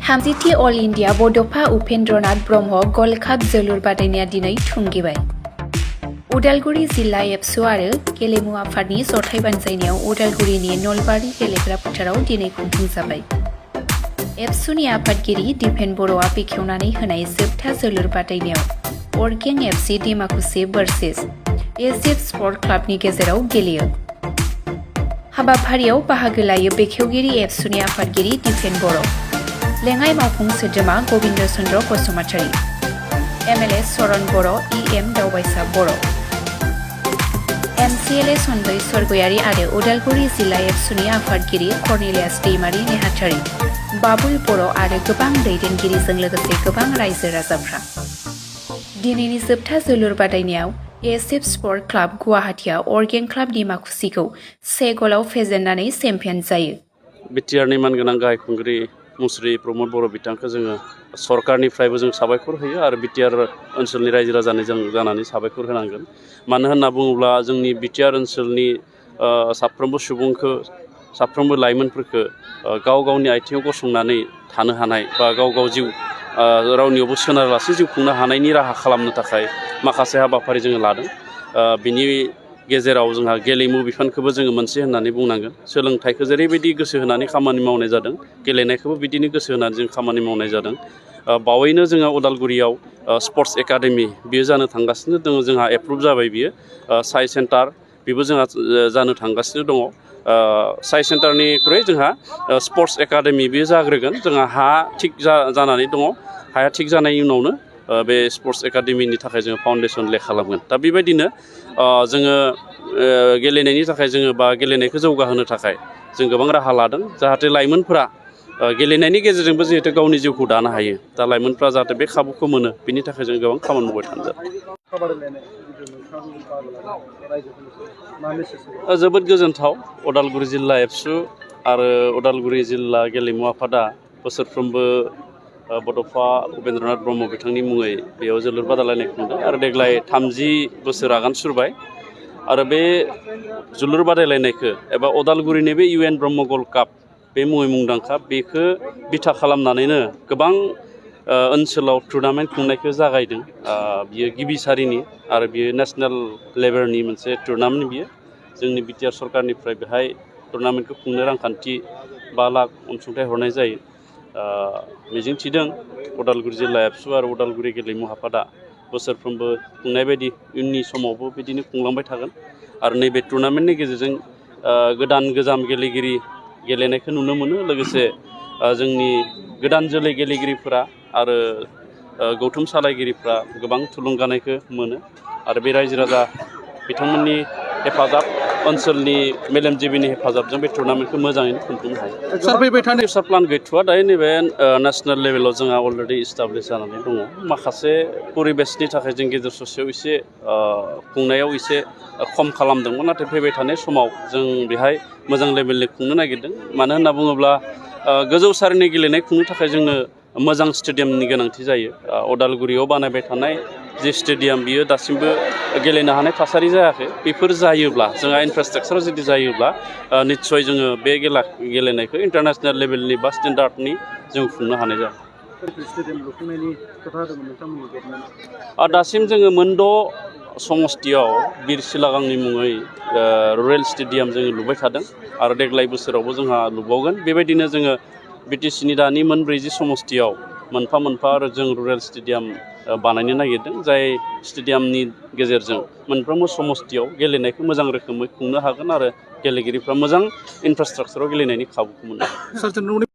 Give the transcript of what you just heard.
30थि अल India बड'फा Upendranath Brahma gold काप जोलुर बादायनाया दिनै थुंगेबाय। उदालगुरि जिल्ला एबसु आरो गेलेमु आफादनि जथाय बानजायनायाव उदालगुरिनि नलबारि गेलेग्रा फोथाराव दिनै खुंफुंजाबाय। एबसुनि आफादगिरि दिपेन बर'आ बेखेवनानै होनाय जोबथा जोलुर बादायनायाव अर्गें एफसि डिमाकुसि भार्सेस एजिएफ स्पर्ट क्लाबनि गेजेराव गेलेयो। हाबाफारियाव बाहागो लायो बेखेवगिरि एबसुनि आफादगिरि दिपेन बर', लेङाइ मावफुं सोद्रोमा गबिन्द चन्द्र बसुमतारी, एमएलए सरन बर', इएम दावबायसा बर', एमसिएलए सनजय सरगयारि आरो उदालगुरि जिल्ला एबसुनि आफादगिरि कर्नेलियास दैमारि नेहाथारि, बाबुल बर' आरो गोबां दैदेनगिरिजों लोगोसे गोबां रायजो राजाफ्रा। दिनैनि जोबथा जोलुर बादायनायाव एजिएफ स्पर्ट क्लाब गुवाहाटीआ अर्गें क्लाब डिमाकुसिखौ 1 गलाव फेजेननानै चेम्पियन जायो। बिटिआरनि मानगोनां गाहाय खुंगिरि मुस्रि प्रमद बर' बिथांखौ जोङो सरकारनिफ्रायबो जों साबायखर होयो आरो बिटिआर ओनसोलनि रायजो राजानि जों जानानै साबायखर होनांगोन। मानो होनना बुङोब्ला जोंनि बिटिआर ओनसोलनि साफ्रोमबो सुबुंखौ साफ्रोमबो लाइमोनफोरखौ गाव गावनि आथिङाव गसंनानै थानो हानाय बा गाव गाव जिउ रावनियावबो सोनारालासे जिउ खुंनो हानायनि राहा खालामनो थाखाय माखासे हाबाफारि जोङो लादों। बिनि गेजेराव जोंहा गेलेमु बिफानखौबो जोङो मोनसे होननानै बुंनांगोन। सोलोंथाइखौ जेरैबायदि गोसो होनानै खामानि मावनाय जादों, गेलेनायखौबो बिदिनो गोसो होनानै जों खामानि मावनाय जादों। बावैनो जोङो उदालगुरियाव स्पर्ट्स एकाडेमि बियो जानो थांगासिनो दङ, जोंहा एप्रुभ जाबाय बियो। साइ सेन्टार बेबो जोंहा जानो थांगासिनो दङ। साइ सेन्टारनिख्रुइ जोंहा स्पर्ट्स एकाडेमि बियो जाग्रोगोन। जोंहा हा थिग जानानै दङ। हाया थिग जानायनि उनावनो बे स्पर्ट्स एकाडेमिनि थाखाय जोङो फाउन्डेसन ले खालामगोन। दा बेबायदिनो जोङो गेलेनायनि थाखाय जोङो बा गेलेनायखौ जौगाहोनो थाखाय जों गोबां राहा लादों, जाहाथे लाइमोनफोरा गेलेनायनि गेजेरजोंबो जिहेतु गावनि जिउखौ दानो हायो। दा लाइमोनफ्रा जाहाथे बे खाबुखौ मोनो, बिनि थाखाय जों गोबां खामानि मावबाय थानाय जादों। जोबोद गोजोनथाव। उदालगुरि जिल्ला एबसु आरो उदालगुरि जिल्ला गेलेमु आफादा बोसोरफ्रोमबो बड'फा उपेन्द्रनाथ ब्रह्म बिथांनि मुङै बेयाव जोलुर बादायलायनाय खुंदों आरो देग्लाय 30 बोसोर आगान सुरबाय। आरो बे जोलुर बादायलायनायखौ एबा उदालगुरिनि बे इउएन ब्रह्म गल्ड काप बे मुङै मुंदांखा, बेखौ बिथा खालामनानैनो गोबां ओनसोलाव टुर्नामेन्ट खुंनायखौ जागायदों। बियो गिबि सारिनि आरो बियो नेसनेल लेभेलनि मोनसे टुर्नामेन्ट। बियो जोंनि बिटिआर सरकारनिफ्राय बेहाय टुर्नामेन्टखौ खुंनो रांखान्थि 5 लाख अनसुंथाइ हरनाय जायो। मिजिंथिदों उदालगुरि जिल्ला एबसु आरो उदालगुरि गेलेमु आफादा बोसोरफ्रोमबो खुंनाय बायदि इयुननि समावबो बिदिनो खुंलांबाय थागोन आरो नैबे टुर्नामेन्टनि गेजेरजों गोदान गोजाम गेलेगिरि गेलेनायखौ नुनो मोनो। लोगोसे जोंनि गोदान जोलै गेलेगिरिफोरा आरो गौथुम सालायगिरिफ्रा गोबां थुलुंगानायखौ मोनो आरो बे रायजो राजा बिथांमोननि हेफाजाब, ओनसोलनि मेलेमजिबिनि हेफाजाबजों बे टुर्नामेन्टखौ मोजाङैनो खुंफुंनो हायो। सार फैबाय थानाय फिउचार प्लान गैथ'वा। दायो नैबे नेसनेल लेभेलाव जोंहा अलरेडि इस्टाब्लिश जानानै दङ। माखासे परिबेसनि थाखाय जों गेजेर ससेयाव एसे खुंनायाव एसे खम खालामदोंमोन, नाथाय फैबाय थानाय समाव जों बेहाय मोजां लेभेलनि खुंनो नागिरदों। मानो होनना बुङोब्ला गोजौ सारिनि गेलेनाय खुंनो थाखाय जोंनो मोजां स्टेडियामनि गोनांथि जायो। उदालगुरियाव बानायबाय थानाय जे स्टेडियाम बियो दासिमबो गेलेनो हानाय थासारि जायाखै। बेफोर जायोब्ला जोंहा इनफ्रास्ट्राक्चार जुदि जायोब्ला निस्सय जोङो बे गेलेनायखौ इन्टारनेसनेल लेभेलनि बा स्टेन्डार्डनि जों खुंनो हानाय जागोन। दासिम जोङो मोनद' समस्तियाव बिर सिलागांनि मुङै रुरेल स्टेडियाम जोङो लुबाय थादों आरो देग्लाय बोसोरावबो जोंहा लुबावगोन। बेबायदिनो जोङो बिटिसिनि दानि 40 समस्तियाव मोनफा मोनफा आरो जों रुरेल स्टेडियाम बानायनो नागिरदों, जाय स्टेडियामनि गेजेरजों मोनफ्रोमबो समस्तियाव गेलेनायखौ मोजां रोखोमै खुंनो हागोन आरो गेलेगिरिफ्रा मोजां इनफ्रास्ट्राक्चाराव गेलेनायनि खाबुखौ मोनगोन।